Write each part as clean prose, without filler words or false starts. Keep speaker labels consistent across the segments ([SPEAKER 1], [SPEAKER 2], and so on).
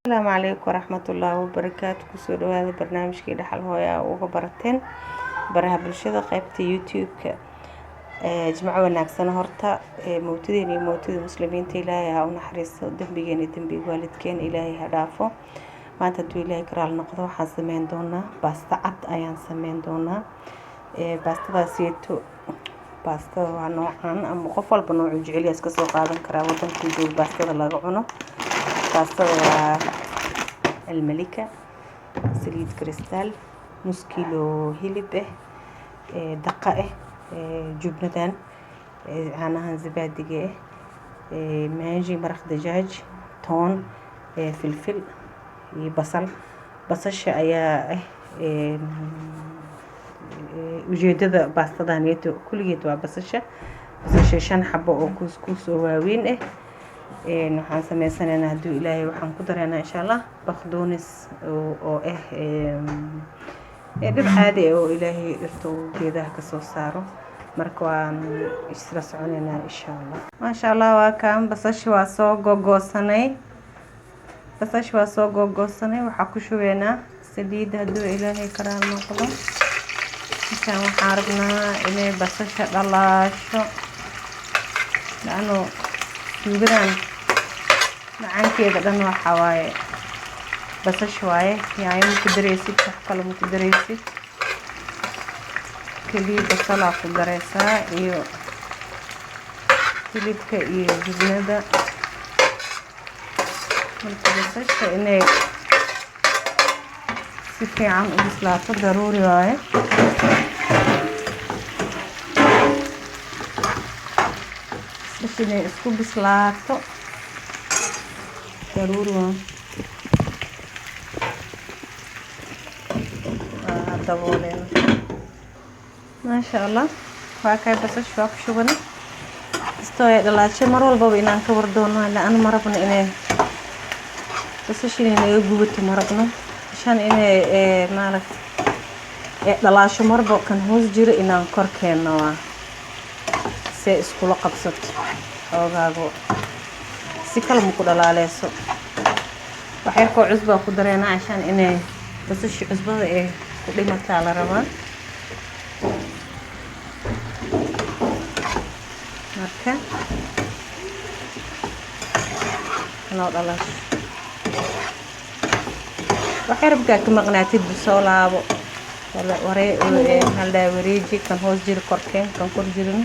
[SPEAKER 1] Asalaamu calaykum waraxmatullaahi wabarakaatu. Kusoo dhawaada barnaamijkii Dhaxal Hooya aa uga barateen baraha bulshada, qeybta YouTube-ka. Jimco wanaagsan. Horta mowtadeen iyo mowtada muslimiinta Ilaahay ha u naxariisto, dembigeena iyo dembiga waalidkeena Ilaahay ha dhaafo. Maanta, hadduu Ilaahay ka raali noqdo, waxaan sameyn doonaa baasta cad ayaan sameyn doonaa. Baastadaasieto, baastada waa noocan ama qof walba noocuu jecel yahay iska soo qaadan karaa wadankuu joogo baastada laga cuno. Baastada waa Almalika, saliid Kristal, nus kiilo hilib ah, daqa ah, jubnadan, caanahan zabaadiga ah, Maggi, maraq dajaaj, toon, filfil iyo basal. Basasha ayaa ah ujeedada baastadaneeto, kulligeed waa basasha. Basasha shan xabo oo kuus kuus oo waaweyn ah. Waxaan sameysanaynaa, hadduu Ilaahay, waxaan ku dareynaa insha Allah baqdoonis oo ah dhir caadi ah oo Ilaahay dhirta uu geedaha kasoo saaro. Marka waan isla soconaynaa insha Allah. Maasha Allah, waa kaan basasha waa soo gogoosanay, basasha waa soo gogoosanay. Waxaa ku shubeynaa saliidda, hadduu Ilaahay karaal noqdo. Intaan waxaan rabnaa inay basasha dhalaasho, laano suugadan macaankeeda dhan waxaa waaye basasha waaye. Yaanyo ma ku dareysid, wax kale ma ku dareysid, keliya basalaa ku dareysaa iyo hilibka iyo jubnada. Marka basasha inay si fiican u bislaato daruuri waaye. Basasha inay isku bislaato daruuri waaye. Waa dabooleena. Maasha Allah, waa kay basasha waa ku shubanay. Kastoo ay dhalaashay, mar walbaba inaan ka war doono, la-aan ma rabno inay basasha inay naga gubato, ma rabno shan inay maaragta dhalaasho. Marba kan hoos jiro inaan kor keenno waa see iskula qabsato xoogaago, si kale ma ku dhalaaleyso. Wax yarkoo cusbaa ku dareynaa, cashaan inay basasha cusbada ee ku dhimataa la rabaa. Marka noo dhalaasho, wax yar markaa ka maqnaatid soo laabo, maxaa la dhahaa, wareeji. Kan hoos jiro korkeen, kan kor jirin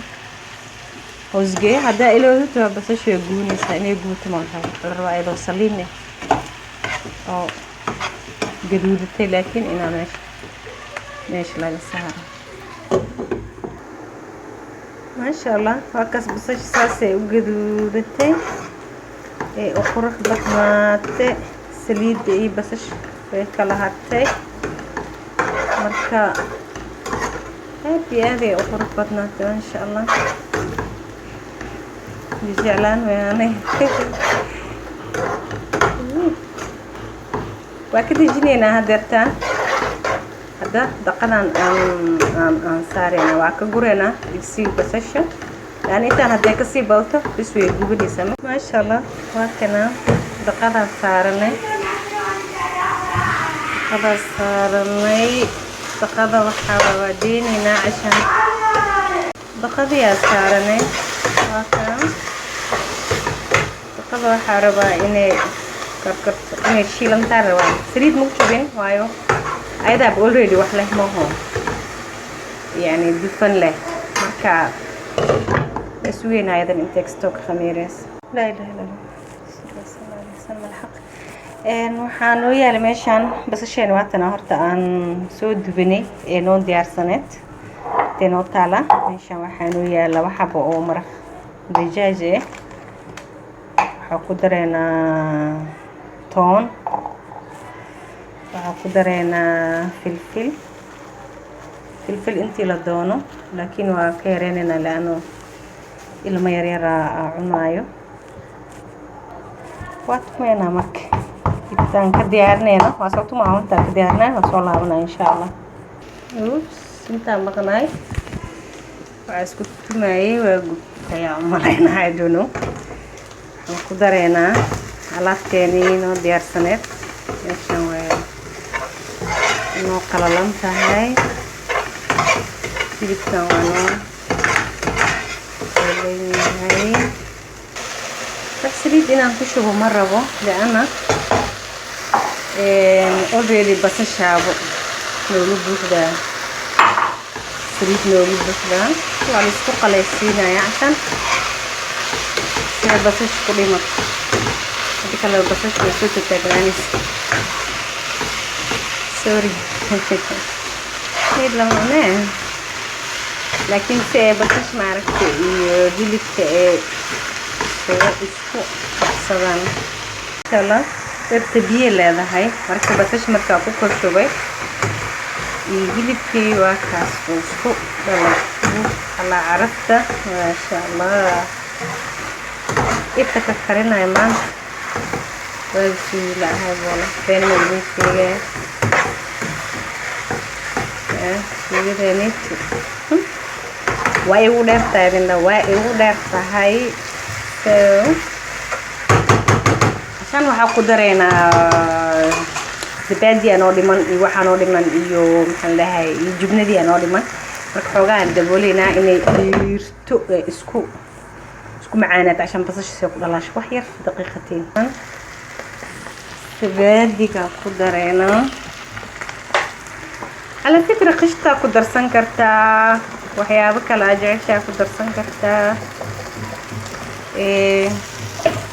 [SPEAKER 1] hoosgee. Haddaa ilowdid, waa basasha way gubanaysaa. Inay gubato ma la rabaa, iyadoo saliin ah oo gaduudatay, laakiin inaa meesha laga saaro. Maasha Allah, waa kaas basasha saasay u gaduudatay ee u qurux badnaatay. Saliidda iyo basasha way kala hartay. Marka aad iyo aad ay u qurux badnaatay, maasha Allah. Jeclaan waanay. Waa ka dejinaynaa hadeertaan. Hadda daqadan aan saarayna, waa ka gureynaa digsiga basasha, yani intaan hadday kasii badato bis way gubanaysaa. Maasha Allah, waa kana daqadaan saaranay, daqadaan saaranay. Daqada waxaa waa deynaynaa cashaan. Daqadiyaa saaranay, waa kana daqada. Waxaa rabaa inay karkarto, inay shiilantaan rabaan. Saliid maku shubin, waayo ayadaaba already wax leh maho, yani dufan leh. Marka waa sugeynaa ayadan intay kastoo ka khamiireyso. Laa ilaha illa Allah. Alxaq, waxaa noo yaalay meeshaan basasheena, waatana horta aan soo dubanay ee noo diyaarsaneed intee noo taala. Meeshaan waxaa noo yaala laba xabo oo maraq dajaaj ah. Waxaa ku dareynaa toon, waxaa ku dareynaa filfil, filfil intii la doono, laakiin waa ka yareyneynaa laano ilmo yaryara aa cunaayo. Waa tumeynaa. Marka intaan ka diyaarinayno, waa soo tumaa. Intaan ka diyaarinay waa soo laabanaya insha Allah. Oops, intaan maqnaay waxaa isku tumaayay, waa gubtay aan umaleynaa, I don't know. Waxaan ku dareynaa Alaabteenii noo diyaarsaneed meeshan way inoo qalalan tahay. Hilibkan waa noo qalalan yahay. Wax saliid inaan ku shubo ma rabo, liana already basashaabo noogu buuxdaa, saliid noogu buuxdaa. Waa la isku qalaysiinaya cashan sida basasha ku dhimato. Hadii kale basasha way soo tataagnaanaysa. Sorry, mid lama cunee, laakiin si ay basasha maaragtay iyo hilibka ee isugu isku qabsadaan, insha Allah. Dhirta biyo leedahay. Marka basasha markaa ku kor shubay iyo hilibkii, waa kaas uu isku dhalay. Allah, carafta, maasha Allah! Inta ka karinayo maanta waa suulahay boola, been ma idin sheegaya. Suugadeeniti waa igu dheer tahay idin dha, waa igu dheer tahay. So shan waxaa ku dareynaa zabaadi anoo dhiman iyo waxaa noo dhiman iyo maxaan dhahay iyo jubnadii anoo dhiman. Marka xoogaan dabooleynaa inay dhiirto, ee isku macaanaato cashan basasha see ku dhalaasho. Wax yar, daqiiqatiin, zabaadiga ku dareynaa. Cala fikra, qishtaa ku darsan kartaa, waxyaabo kale aa jeceshaa ku darsan kartaa.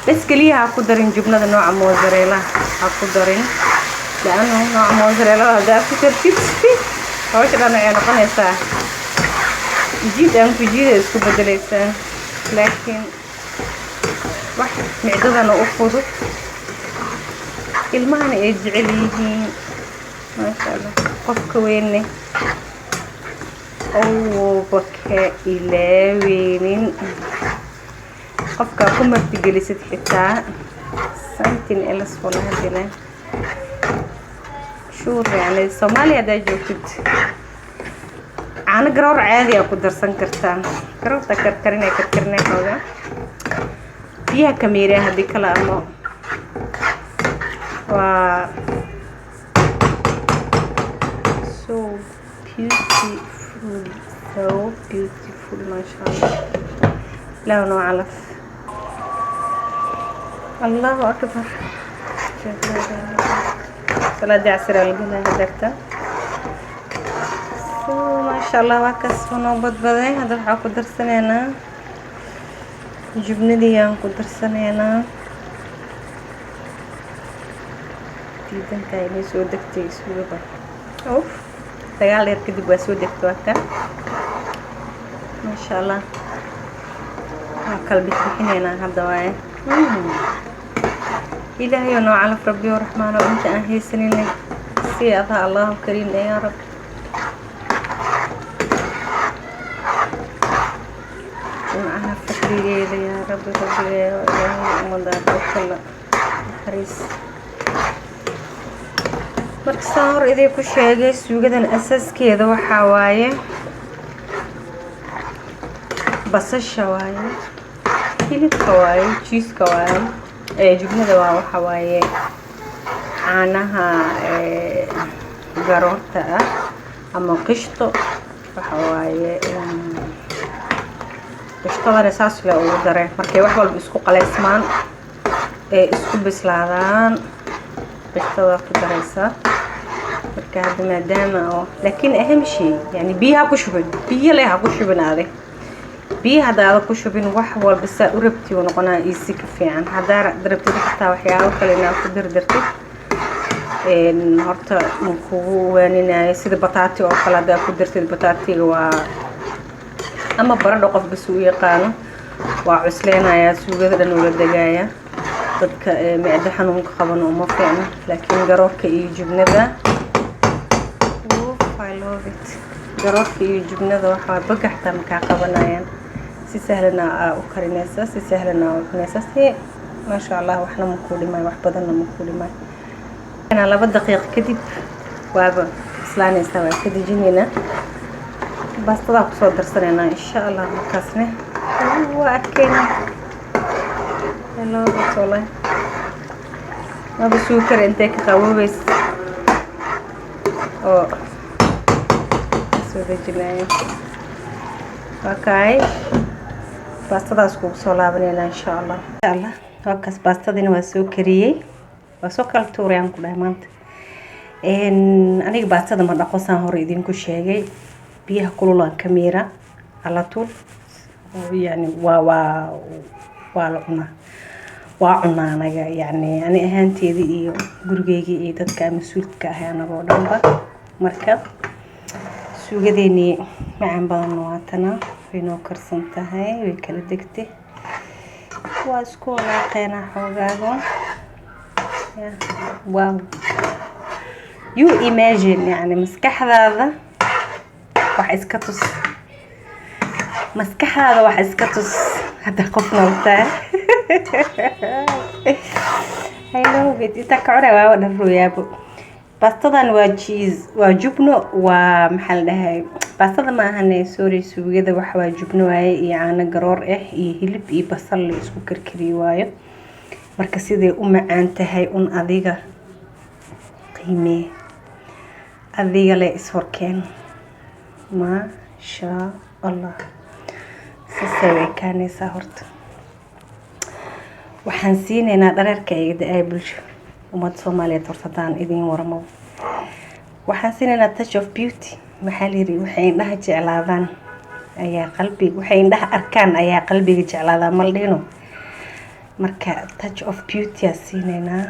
[SPEAKER 1] Bas keliya ha ku darin jubnada nooca mozzarella, ha ku darin, laano nooca mozzarella haddaa ku dartid, hawsha dhan waxay noqonaysaa jiid aan ku jiida isku bedeleysaa. Laakiin wax micdadana u fudud, ilmahana ay jecel yihiin, maasha Allah, qofka weyne owba ka ilaaweynin, qofkaa ku martigelisid xitaa, something else walahi bilaa shuur. Yani Soomaaliya haddaa joogtid, caano garoor caadi aa ku darsan kartaa. Garoorta karkarinay, karkarinay xoogaa, biyaha kameeriya haddii kale ama waa so beautiful, so beautiful, maasha Allah. Ilaah noo calaf. Allahu akbar! Salaadii casir aa lagalaa hadeerta. So maasha Allah, waa kaas noo badbaday. Hadda waxaa ku darsanaynaa jubnadii, aan ku darsanaynaa. Diidantahay inay soo degtay suugada. Uf, dagaal dheer kadib waa soo degtay, waa kan, maasha Allah. Waa kala bixbixinaynaa hadda waaye. Ilaahayo noo calaf, rabbiyo raxmaano, inta aan haysaninay si adaa, Allahu kariim yaa rab. Jimcaha fadligeeda, yaa rabbi, rabbigeeyo ilaahay, ummadaada u kala naxariis. Marka saan hor idin ku sheegay, suugadan asaaskeeda waxaa waaye basasha waaye, hilibka waaye, jiiska waaye, jubnada waa, waxa waaye caanaha garoorta ah ama qishto. Waxa waaye qishtadana saas le ugu dareen. Markay wax walba isku qaleysmaan ee isku bislaadaan, qishtada ku dareysaa. Marka hadda maadaama oo, laakiin aham shay, yani biyaha ku shubin, biyo leh ha ku shubin adi. Biyo haddaada ku shubin, wax walba saa u rabti uu noqonaa iyo si ka fiican. Haddaa rabtid xataa waxyaabo kale inaad ku dardartid, horta ma kugu waaninayo, sida bataati oo kale haddaa ku dartid. Bataatiga waa ama baradho, qof bas u yaqaano, waa cusleynayaa suugada dhan, ula degaaya. Dadka micdo xanuunka qabana uma fiicno. Laakiin garoorka iyo jubnada, I love it. Garoorka iyo jubnada waxaa baga xataa makaa qabanayaan. Si sahlana aa u karinaysaa, si sahlana aa u cunaysaa, si maasha Allah. Waxna makuu dhimaayo, wax badanna makuu dhimaayo. 2 daqiiq kadib waaba bislaanaysaa, waa ka dejinaynaa, baastadaa kusoo darsanaynaa, insha Allah. Markaasne waa arkeynaa. I love it, wallahi. Maba sugi kara intay ka qaboobeys oo soo dejinayo. Waa kaay, baastadaas kugu soo laabanayna, insha Allah. Insha Allah, waa kaas, baastadina waa soo kariyey, waa soo kala tuuray aan ku dhahay. Maanta aniga baastada ma dhaqo, saan hore idinku sheegay. Biyaha kululaan ka miira alatuul, yani waa la cunaa, waa cunaa anaga, yani ani ahaanteeda iyo gurigeyga iyo dadka mas-uulka ahay, anagoo dhanba. Marka suugadeenii macaan badan waa tana, way noo karsan tahay, way kala degtay. Waa isku walaaqeynaa xoogaago. Wow, you imagine, yani maskaxdaada wax iska tus, maskaxdaada wax iska tus hadda qof nooltaa. I love it. Inta ka cunay waaba dharrooyaabo. Baastadan waa cheese, waa jubno, waa maxaa la dhahay, baastada ma ahane, sorry, suugada waxa waa jubno waaye iyo caano garoor ah iyo hilib iyo basal la isku karkariyo waayo. Marka siday u macaan tahay un adiga qiimee, adiga le ishorkeen. Maasha Allah, sasay u ekaanaysaa. Horta waxaan siinaynaa dhareerka iga da-ay bulsho, ummadda Soomaaliyeed. Horta haddaan idiin waramo, waxaan siinaynaa touch of beauty. Maxaa la yidhi? Waxay indhaha jeclaadaan ayaa qalbiga, waxay indhaha arkaan ayaa qalbiga jeclaadaa, mal dhihino. Marka touch of beauty aa siinaynaa.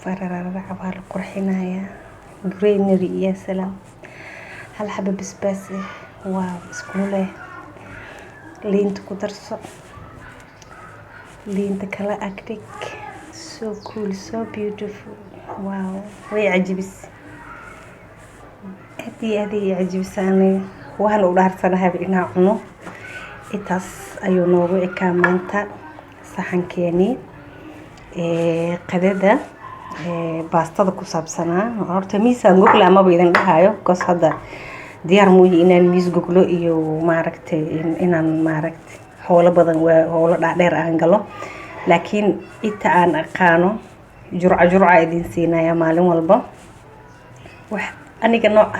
[SPEAKER 1] Farararaca waa la qurxinayaa, greenery iyo salaam, hal xaba basbaas ah, waaw, iskulule. Liinta ku darso, liinta kala agdhig. So cool, so beautiful. Wow, way cajibis, aad iyo aad ay cajibisa. Aniga waan u dhaarsanahayba inaa cuno. Intaas ayuu noogu ekaa maanta saxankeenii qadada baastada ku saabsanaa. Horta miisaan gogla amaba idin dhahayo, because hadda diyaar muuhi inaan miis goglo iyo maaragtay inaan maaragtay howlo badan, waa howlo dhaadheer aan galo. Laakiin inta aan aqaano jurca jurca idin siinaya maalin walba. Wax aniga nooc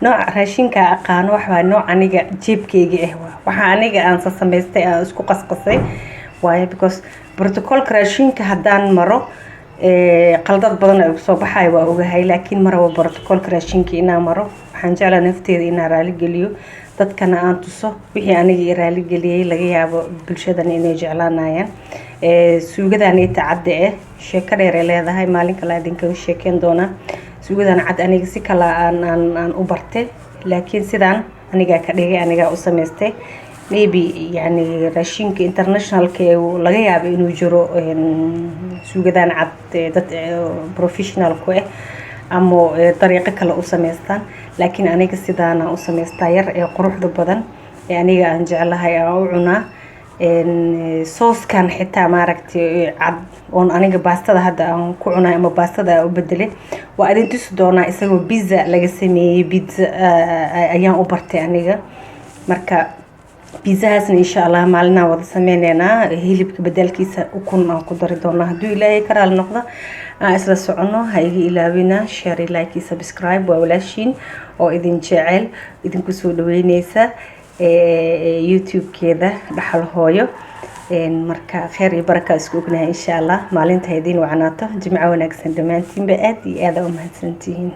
[SPEAKER 1] nooca raashinka aqaano wax waa nooc aniga jeebkeyga ah, waa waxa aniga aan samaystay, aan isku qasqasay waayo, because protocolka raashinka haddaan maro qaldad badan ay soo baxayo, waa ogahay. Laakiin maraba protocolka raashinka inaan maro. Waxaan jeclaa nafteeda inaan raali geliyo, dadkana aan tuso wixii aniga i raali geliyey. Laga yaabo bulshadana inay jeclaanayaan. Suugadan ita cadda ah sheeko dheer ay leedahay, maalin kale idinkaga sheekeyn doonaa. Suugadan cad aniga si kale aan u bartay, laakiin sidaan anigaa ka dhigay, anigaa u samaystay. Maybe yani raashinka internationalka ee laga yaabo inuu jiro suugadan cad, dad professional ku ah ama dariiqo kale u samaystaan, laakiin aniga sidaana u samaystaa yar ee quruxda badan ee aniga aan jeclahay aan u cunaa. Sooskan xitaa maaragtay cad oon aniga baastada hadda aan ku cunay ama baastada aan u bedelay, waa idin tusi doonaa isagoo pizza laga sameeyey. Pizza ayaan u bartay aniga. Marka pizzahaasna, insha Allah, maalinaan wada sameyneynaa. Hilibka bedelkiisa ukun aan ku dari doonaa, hadduu Ilaahay ka raali noqdo. Aan isla socono. Ha iga ilaawina share, like iyo subscribe. Waa walaashiin oo idin jecel, idinku soo dhaweyneysa YouTube-keeda Dhaxal Hooyo. Marka kheer iyo baraka isku ognahay, insha Allah. Maalinta ha idiin wacnaato. Jimco wanaagsan dhammaantiinba. Aad iyo aada u mahadsantihiin.